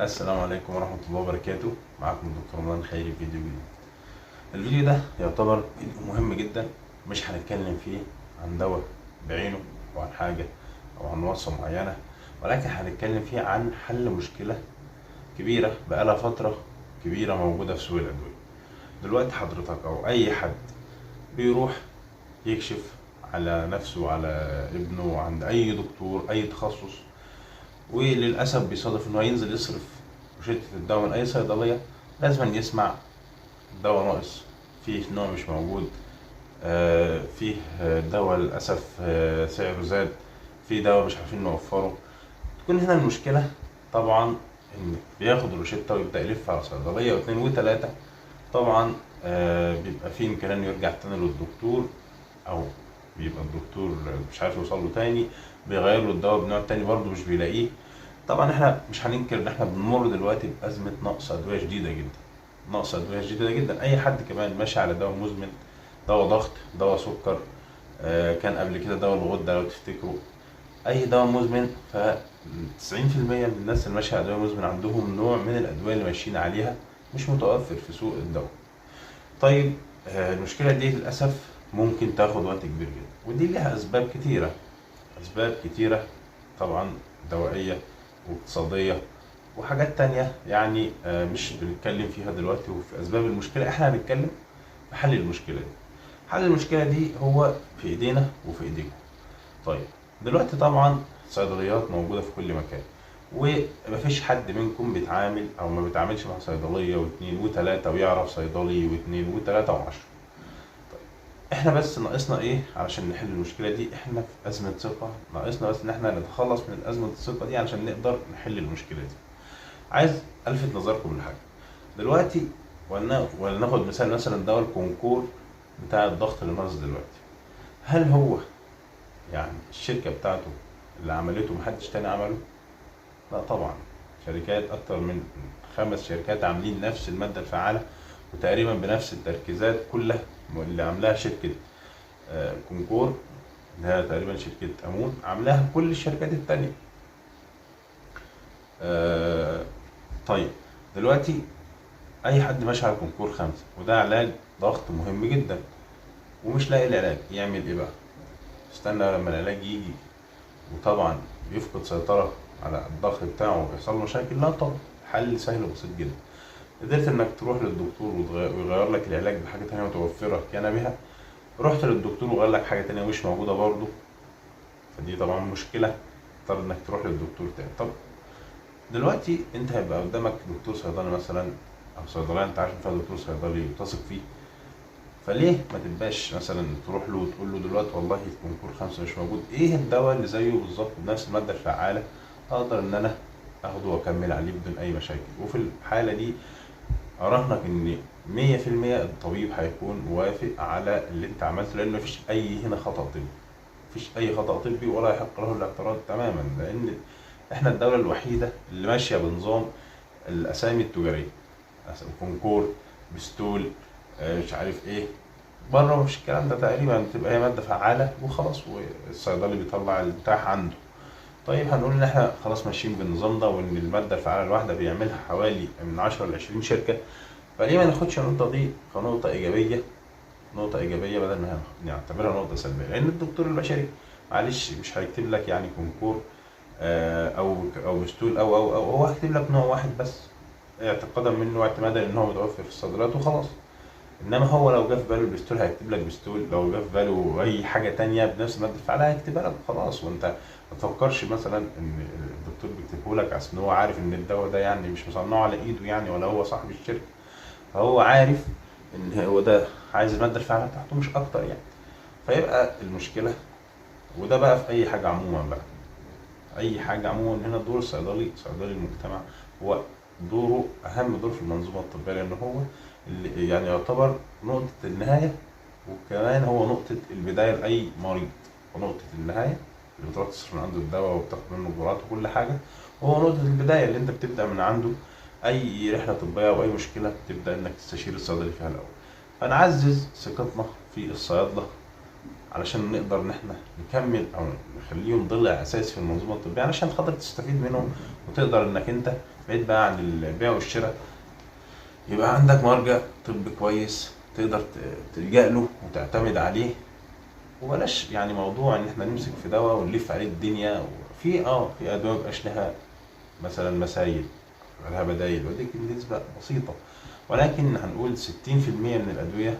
السلام عليكم ورحمة الله وبركاته. معكم الدكتور رمضان خيري في فيديو جديد. الفيديو ده يعتبر فيديو مهم جدا، مش هنتكلم فيه عن دواء بعينه او عن حاجة او عن وصفة معينة، ولكن هنتكلم فيه عن حل مشكلة كبيرة بقالها فترة كبيرة موجودة في سوق الأدوية. دلوقتي حضرتك او اي حد بيروح يكشف على نفسه وعلى ابنه عند اي دكتور اي تخصص، وللاسف بيصادف ان هو ينزل يصرف روشتة الدواء من اي صيدلية، لازم يسمع الدواء ناقص، فيه نوع مش موجود، فيه دواء للاسف سعره زاد، فيه دواء مش عارفين نوفره. تكون هنا المشكلة طبعا ان بياخد الروشتة ويبدا يلف على صيدلية واثنين وثلاثة، طبعا بيبقى فيه امكانية انه يرجع تاني للدكتور، او بيبقى الدكتور مش عارف يوصل له تاني، بيغير له الدواء بنوع تاني برضه مش بيلاقيه. طبعا احنا مش هننكر ان احنا بنمر دلوقتي بازمه نقص ادوية شديدة جدا، نقص ادوية شديدة جدا. اي حد كمان ماشي على دواء مزمن، دواء ضغط، دواء سكر، كان قبل كده دواء الغدة لو تفتكروا، اي دواء مزمن، ف 90% من الناس اللي ماشية على دواء مزمن عندهم نوع من الادوية اللي ماشيين عليها مش متوفر في سوق الدواء. طيب المشكلة دي للاسف ممكن تاخد وقت كبير جدا، ودي لها اسباب كتيرة، اسباب كتيرة طبعا دوائيه واقتصادية وحاجات تانية يعني مش بنتكلم فيها دلوقتي. وفي اسباب المشكلة احنا هنتكلم في حل المشكلة دي. حل المشكلة دي هو في ايدينا وفي ايديكم. طيب دلوقتي طبعا الصيدليات موجودة في كل مكان، ومفيش حد منكم بيتعامل او ما بيتعاملش مع صيدلية واثنين وثلاثة ويعرف صيدلي واثنين وثلاثة وعشرة. طيب احنا بس ناقصنا ايه علشان نحل المشكلة دي؟ احنا في ازمة ثقة، ناقصنا بس ان احنا نتخلص من ازمة الثقة دي علشان نقدر نحل المشكلة دي. عايز الفت نظركم لحاجة دلوقتي، ولناخد مثال مثلا دواء الكونكور بتاع الضغط اللي ناقص دلوقتي. هل هو يعني الشركة بتاعته اللي عملته محدش تاني عمله؟ لا طبعا، شركات اكتر من 5 شركات عاملين نفس المادة الفعالة وتقريبا بنفس التركيزات كلها اللي عاملاها شركة كونكور، اللي هي تقريبا شركة امون، عاملاها كل الشركات التانية. طيب دلوقتي اي حد ماشي على كونكور 5 وده علاج ضغط مهم جدا ومش لاقي العلاج، يعمل ايه بقى؟ استنى لما العلاج يجي وطبعا بيفقد سيطرة على الضغط بتاعه ويحصل له مشاكل؟ لا طبعا، حل سهل وبسيط جدا. قدرت انك تروح للدكتور ويغير لك العلاج بحاجة تانية متوفرة كان بها، رحت للدكتور وغير لك حاجة تانية مش موجودة برضه، فدي طبعا مشكلة، اضطر انك تروح للدكتور تاني. طب دلوقتي انت هيبقى قدامك دكتور صيدلي مثلا او صيدلية انت عارف فيها دكتور صيدلي وتثق فيه، فليه ما تبقاش مثلا تروح له وتقول له دلوقتي والله الكونكور 5 مش موجود، ايه الدواء اللي زيه بالظبط بنفس المادة الفعالة اقدر ان انا اخده واكمل عليه بدون اي مشاكل؟ وفي الحالة دي اراهنك ان 100% الطبيب هيكون موافق على اللي انت عملته، لان مفيش اي هنا خطأ طبي، مفيش اي خطأ طبي ولا يحق له الاعتراض تماما، لان احنا الدولة الوحيدة اللي ماشية بنظام الاسامي التجارية، كونكور، بستول، مش عارف ايه، بره مفيش الكلام ده تقريبا، بتبقى هي مادة فعالة وخلاص والصيدلي بيطلع البتاع عنده. طيب هنقول ان احنا خلاص ماشيين بالنظام ده، وان المادة الفعالة الواحدة بيعملها حوالي من 10 ل 20 شركة، فليه ما ناخدش النقطة دي كنقطة إيجابية، نقطة إيجابية بدل ما نعتبرها نقطة سلبية؟ لأن الدكتور البشري معلش مش هيكتب لك يعني كونكور أو بستول أو أو أو، هو هيكتب لك نوع واحد بس اعتقادا منه واعتمادا إن هو متوفر في الصيدليات وخلاص. إنما هو لو جه في باله البستول هيكتب لك بستول، لو جه في باله أي حاجة تانية بنفس المادة الفعالة هيكتبها لك وخلاص. وأنت ما تفكرش مثلا إن الدكتور بيكتبه لك عشان هو عارف إن الدواء ده يعني مش مصنعه على إيده يعني، ولا هو صاحب الشركة، فهو عارف إن هو ده عايز المادة الفعالة بتاعته مش أكتر يعني. فيبقى المشكلة، وده بقى في أي حاجة عموما بقى، أي حاجة عموما، هنا دور الصيدلي، صيدلي المجتمع، هو دوره أهم دور في المنظومة الطبية، لأن هو اللي يعني يعتبر نقطة النهاية، وكمان هو نقطة البداية لأي مريض، ونقطة النهاية اللي بتروح تصرف من عنده الدواء وبتاخد منه جرعات وكل حاجة، وهو نقطة البداية اللي أنت بتبدأ من عنده أي رحلة طبية أو أي مشكلة تبدأ إنك تستشير الصيدلي فيها الأول. فنعزز ثقتنا في الصيادلة علشان نقدر إن إحنا نكمل أو نخليهم ضلع أساسي في المنظومة الطبية، علشان خاطر تستفيد منهم وتقدر إنك أنت بعيد بقى عن البيع والشراء، يبقى عندك مرجع طب كويس تقدر تلجأ له وتعتمد عليه. وبلاش يعني موضوع ان احنا نمسك في دواء ونلف عليه الدنيا. في في ادوية مبقاش لها مثلا مسايل، لها بدايل، ولكن نسبه بسيطة. ولكن هنقول 60% من الادوية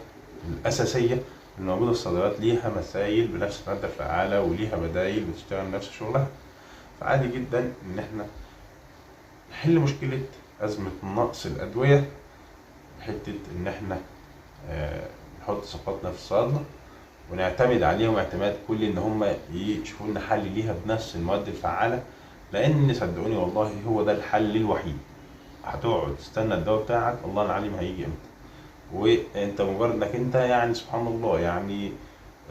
الاساسية اللي موجودة في الصيدليات ليها مسايل بنفس المادة الفعالة وليها بدايل بتشتغل نفس شغلها. فعادي جدا ان احنا نحل مشكلة ازمة نقص الادوية بحته ان احنا نحط ثقتنا في الصيادله ونعتمد عليهم اعتماد كلي ان هم يشوفوا لنا حل ليها بنفس المواد الفعالة، لان صدقوني والله هو ده الحل الوحيد. هتقعد تستنى الدواء بتاعك الله العليم هيجي امتى، وانت مجرد انك انت يعني سبحان الله يعني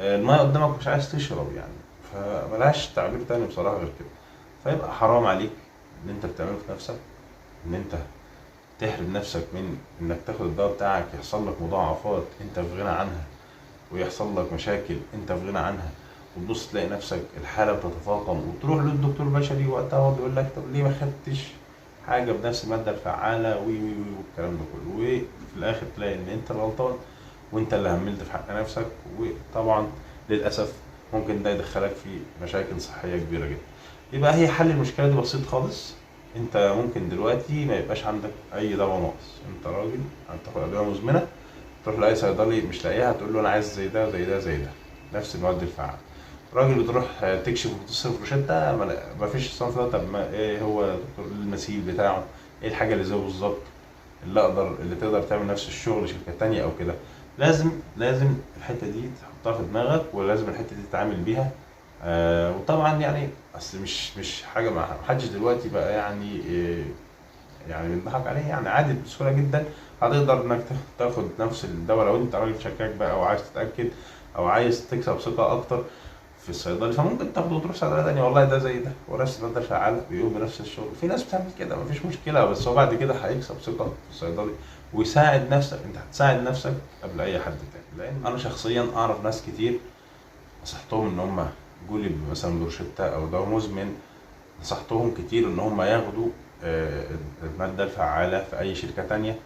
المية قدامك مش عايز تشرب يعني، فملهاش تعبير تاني بصراحة غير كده. فيبقى حرام عليك اللي انت بتعمله في نفسك، ان انت تحرم نفسك من انك تاخد الدواء بتاعك، يحصل لك مضاعفات انت في غنى عنها، ويحصل لك مشاكل انت في غنى عنها، وتبص تلاقي نفسك الحالة بتتفاقم، وتروح للدكتور البشري وقتها هو بيقول لك طب ليه ما خدتش حاجة بنفس المادة الفعالة وي وي وي والكلام ده كله، وفي الاخر تلاقي ان انت الغلطان وانت اللي هملت في حق نفسك. وطبعا للاسف ممكن ده يدخلك في مشاكل صحية كبيرة جدا. يبقى هي حل المشكلة دي بسيط خالص. انت ممكن دلوقتي ما يبقاش عندك اي دواء ناقص، انت راجل هتاخد ادوية مزمنة، تروح لاي صيدلي مش لاقيها تقول له انا عايز زي ده زي ده زي ده نفس المواد الفعالة. راجل بتروح تكشف وتصرف روشته ما فيش الصنف ده، طب ما ايه هو المثيل بتاعه، ايه الحاجة اللي زيه بالظبط اللي تقدر تعمل نفس الشغل شركة تانية او كده. لازم الحتة دي تحطها في دماغك، ولازم الحتة دي تتعامل بيها. وطبعا يعني اصل مش حاجة ما حدش دلوقتي بقى يعني يعني بنضحك عليه يعني، عادي بسهولة جدا هتقدر انك تاخد نفس الدواء لو انت راجل شكاك بقى او عايز تتاكد او عايز تكسب ثقة اكتر في الصيدلي، فممكن تاخده وتروح صيدلية ثانية، والله ده زي ده ونفس المادة الفعالة بيقوم بنفس الشغل. في ناس بتعمل كده مفيش مشكلة، بس هو بعد كده هيكسب ثقة في الصيدلي ويساعد نفسك، انت هتساعد نفسك قبل اي حد تاني. لان انا شخصيا اعرف ناس كتير نصحتهم ان هم جولي مثلا بروشته او دواء مزمن، نصحتهم كتير ان هم ياخدوا المادة الفعالة في اي شركة تانية،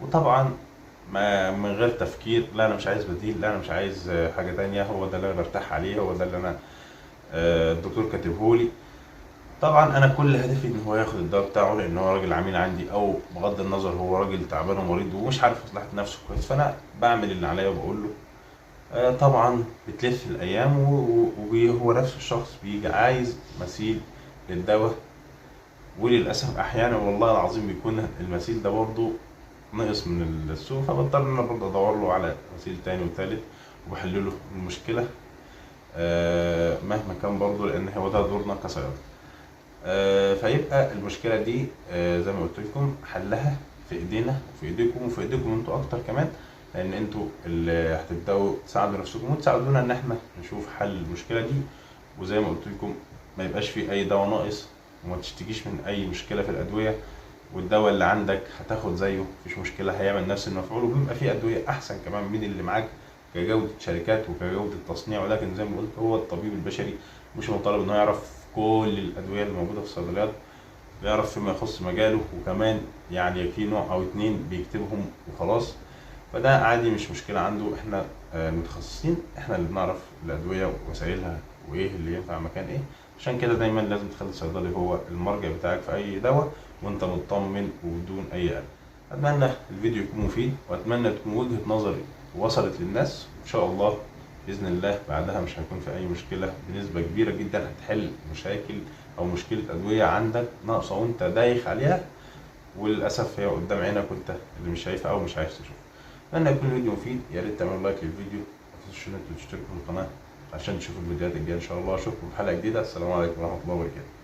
وطبعا ما من غير تفكير، لا انا مش عايز بديل، لا انا مش عايز حاجة تانية، هو ده اللي انا برتاح عليه، هو ده اللي انا الدكتور كاتبهولي. طبعا انا كل هدفي ان هو ياخد الدواء بتاعه، لان هو راجل عميل عندي، او بغض النظر هو راجل تعبان ومريض ومش عارف مصلحة نفسه كويس، فانا بعمل اللي عليا وبقول له. طبعا بتلف الايام وهو نفس الشخص بيجي عايز مثيل للدواء، وللاسف احيانا والله العظيم بيكون المثيل ده برضه نقص من السوق، فبضطر ان انا برضه ادور له على مثيل تاني وتالت وبحل له المشكلة مهما كان برضه، لان هو ده دورنا كصيادله. فيبقى المشكلة دي زي ما قلت لكم حلها في ايدينا وفي ايديكم وفي ايديكم انتوا اكتر كمان، لان انتوا اللي هتبداوا تساعدوا نفسكم وتساعدونا ان احنا نشوف حل المشكلة دي. وزي ما قلت لكم ما يبقاش في اي دواء ناقص، وما تشتكيش من اي مشكلة في الادوية، والدواء اللي عندك هتاخد زيه مفيش مشكلة، هيعمل نفس المفعول، وبيبقى في ادوية احسن كمان من اللي معاك كجوده شركات وكجوده تصنيع. ولكن زي ما قلت هو الطبيب البشري مش مطالب انه يعرف كل الادوية اللي موجودة في الصيدليات، بيعرف فيما يخص مجاله، وكمان يعني في نوع او اتنين بيكتبهم وخلاص، فده عادي مش مشكلة عنده. احنا متخصصين، احنا اللي بنعرف الادوية ووسائلها وايه اللي ينفع مكان ايه، عشان كده دايما لازم تخلي الصيدلي هو المرجع بتاعك في اي دواء وانت مطمن وبدون اي قلق. اتمنى الفيديو يكون مفيد، واتمنى تكون وجهة نظري وصلت للناس، وان شاء الله باذن الله بعدها مش هيكون في اي مشكلة بنسبة كبيرة جدا، هتحل مشاكل او مشكلة ادوية عندك ناقصه وانت دايخ عليها، وللاسف هي قدام عينك وانت اللي مش شايفها او مش عايز تشوفها. اتمنى يكون الفيديو مفيد، يا ريت تعملوا like للفيديو، ما تنسوش ان انتوا تشتركوا في القناة عشان تشوفوا الفيديوهات الجاية ان شاء الله. اشوفكم في حلقة جديدة، السلام عليكم ورحمة الله وبركاته.